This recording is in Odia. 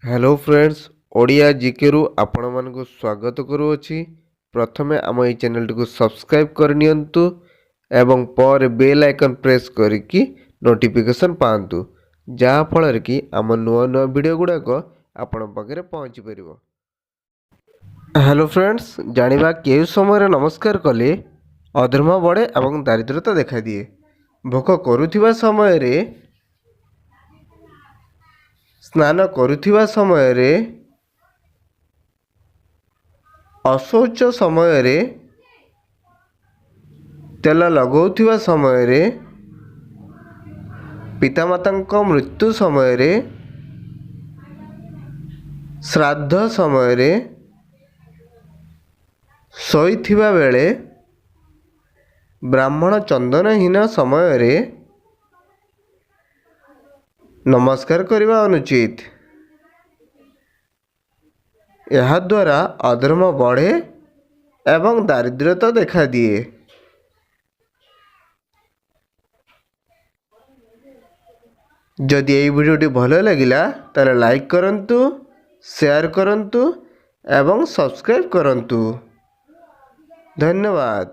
ହ୍ୟାଲୋ ଫ୍ରେଣ୍ଡସ୍, ଓଡ଼ିଆ ଜିକେରୁ ଆପଣମାନଙ୍କୁ ସ୍ୱାଗତ କରୁଅଛି। ପ୍ରଥମେ ଆମ ଏହି ଚ୍ୟାନେଲଟିକୁ ସବସ୍କ୍ରାଇବ୍ କରିନିଅନ୍ତୁ ଏବଂ ପରେ ବେଲ୍ ଆଇକନ୍ ପ୍ରେସ୍ କରିକି ନୋଟିଫିକେସନ୍ ପାଆନ୍ତୁ, ଯାହାଫଳରେ କି ଆମ ନୂଆ ନୂଆ ଭିଡ଼ିଓ ଗୁଡ଼ାକ ଆପଣଙ୍କ ପାଖରେ ପହଞ୍ଚିପାରିବ। ହ୍ୟାଲୋ ଫ୍ରେଣ୍ଡସ୍, ଜାଣିବା କେଉଁ ସମୟରେ ନମସ୍କାର କଲେ ଅଧର୍ମ ବଢ଼େ ଏବଂ ଦାରିଦ୍ରତା ଦେଖାଦିଏ। ଭୋକ କରୁଥିବା ସମୟରେ, ସ୍ନାନ କରୁଥିବା ସମୟରେ, ଅଶୌଚ ସମୟରେ, ତେଲ ଲଗାଉଥିବା ସମୟରେ, ପିତାମାତାଙ୍କ ମୃତ୍ୟୁ ସମୟରେ, ଶ୍ରାଦ୍ଧ ସମୟରେ, ଶୋଇଥିବା ବେଳେ, ବ୍ରାହ୍ମଣ ଚନ୍ଦନହୀନ ସମୟରେ ନମସ୍କାର କରିବା ଅନୁଚିତ। ଏହାଦ୍ୱାରା ଅଧର୍ମ ବଢ଼େ ଏବଂ ଦାରିଦ୍ର୍ୟତା ଦେଖାଦିଏ। ଯଦି ଏହି ଭିଡ଼ିଓଟି ଭଲ ଲାଗିଲା, ତାହେଲେ ଲାଇକ୍ କରନ୍ତୁ, ସେୟାର କରନ୍ତୁ ଏବଂ ସବସ୍କ୍ରାଇବ୍ କରନ୍ତୁ। ଧନ୍ୟବାଦ।